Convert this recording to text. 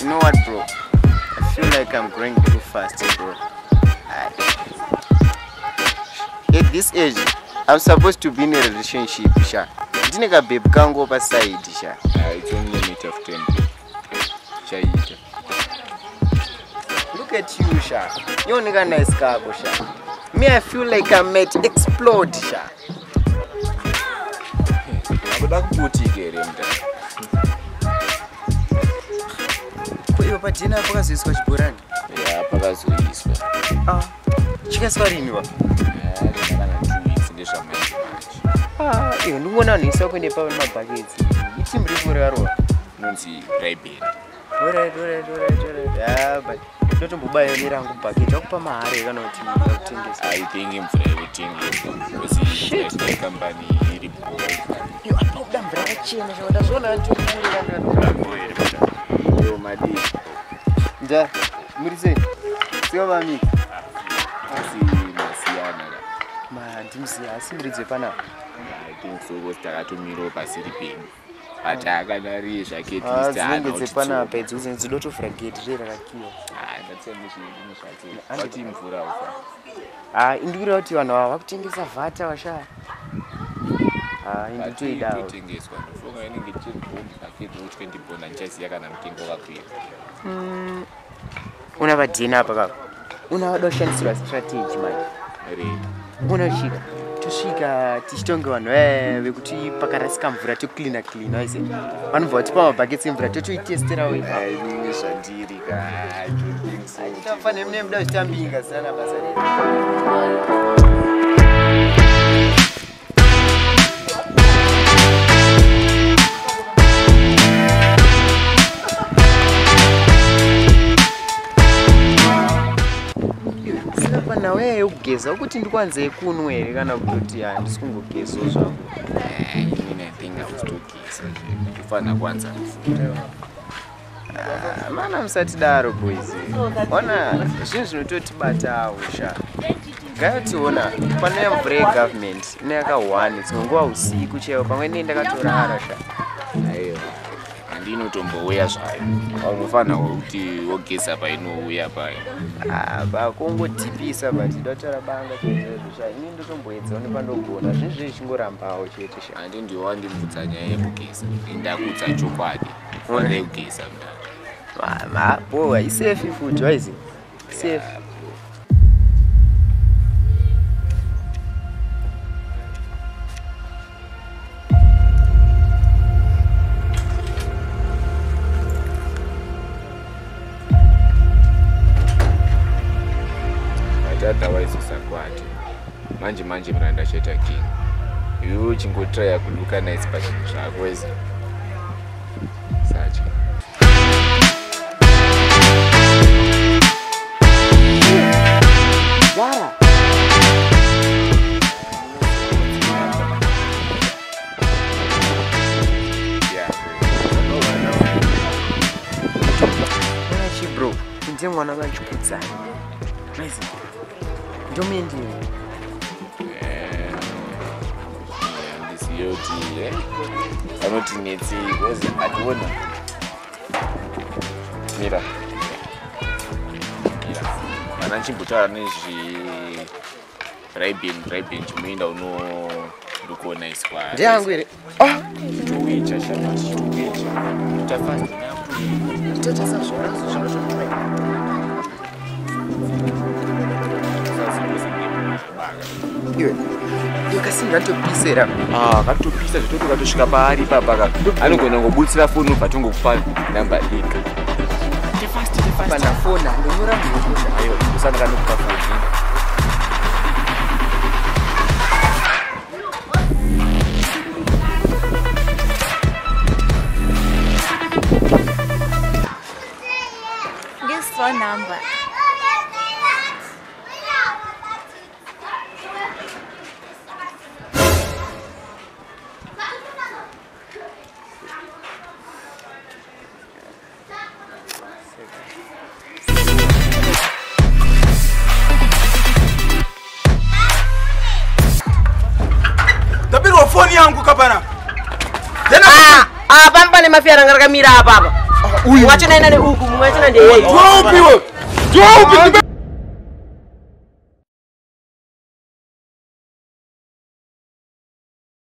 You know what, bro? I feel like I'm growing too fast, bro. At this age, I'm supposed to be in a relationship, sha. Ndine ka babe kangu pa side, sha. It's only a matter of time. Chaita. Look at you, sha. You nigga nice kako, sha. Me, I feel like I might explode, sha. Akuda kuputika here mntana. Ko iwe padhena pakazoiswa chibhorani? Ya, pakazoiswa. Ah, chikaiswa rini wa? Kana 2 weeks ndezvamanje manje. Ah, iwe ndingoona vanhu iswa kuende pava nemabhaketsi. Itimu ripi rakarova? Inonzi Briberi. Alright. Ah, but ndotombobayo nerangu bhaketi wakupa mahara kana kuti yakutengesa. I think mvura yekutengeswa. Because company iri bho. Yo, apa kuda mvura yakachena chavo ndazviona nditokuura. Yo, madii. Nja, muri sei? Siwa vami. Asi masiyana ka. Ma, ndimuziya asi muridzi wepanapa. I think so because takatomirawo pasiri pedu. But akanariye zvake at least Dzinenge dzepanapa idzi dzinenge dzidotovhura gedhi riye rakakiwa. Ah, ngatiyambe zvinhu zvacho. Ati mvura ufa. Ah, indikureva kuti vanhu ava vakutengesa vhata vashaya. Ah, inditoidawo. Inotengeswa. Ndofunga inenge 10 bond paketi or 20 bond handichaziya kana mutengo wakakwira. Una vadhena apa kapa. Una vada kushandisirwa strategy manje. Re. Una kusvika. Tosvika tichitonge vanhu vekuti pakarasika mvura tocleana cleana waise. Vanobva vatipa mabhaketsi emvura totoitesterawo ipapo. Inini zvandiri ka. I don't think so. Achitafanira mune muda kuchitambinga sana basa redu. Saka panhau yekugeza ukuti ndikwanze kunwa here kana kutoti handisi kungogezawo zvangu. Inini I think hausitogeza zve. Kufanira kuwanza mvura. Mana musatidaro boys. Ona zvinhu zvinototibatawo sha. Ngationa panouya mvura yegovernment ine yakahwani dzimwe nguva usiku chaiwo pamwe inee ndakatorara sha. Aiwa. Handinotombouya zvayo. Unofanira kuti wogeza painouya payo. Ah, pakungodhipisa but ndotora banga chaizvo sha. Ini ndotomboedzawo nepandogona zvinhu zvichingorambawo chete sha. Handi ndiwe wandibvunza nyaya yekugeza. Ndakudza chokwadi. Fanira yekugeza mntana. Boa, isefi futi waizi. Safe. But otherwise usakwate. Manje manje mina ndachaita king. Iwe uchingotraya kuluka nice pazvinhu zvako izvi. Satya. Yara. Yeah. Ona chi bro, ndiye mwana vachikudzana. Maizi. Ndomuendere. Handiziye kuti anoti netsi because ationa. Mira. Mira. Mana ndichimbotaura nezve Raiben chimuenda uno ndokuona iswa. Ndiyangu here? Ah, Chitowicha shama chitowicha. Tafast nakutowicha. toita zvona zvino. Iwe. Iwe kasi ngatopisa. Ah, katopisa zvitoti ukatosvika paari ipapa ka. Anogona kungobutsira foni ubva tongokupa namba ega. Tefast. Pana foni ndonyora muhoko. Aiwa, usana kanokupa foni. This phone number. Ndabirwa foni yangu kapana. Ah, pamba nemafia ranga rakamira apa apa. Uyu. Mumwe wacho naina neuku, mumwe wacho ndeyei. Ndiwe upi iwe? Ndiwe upi?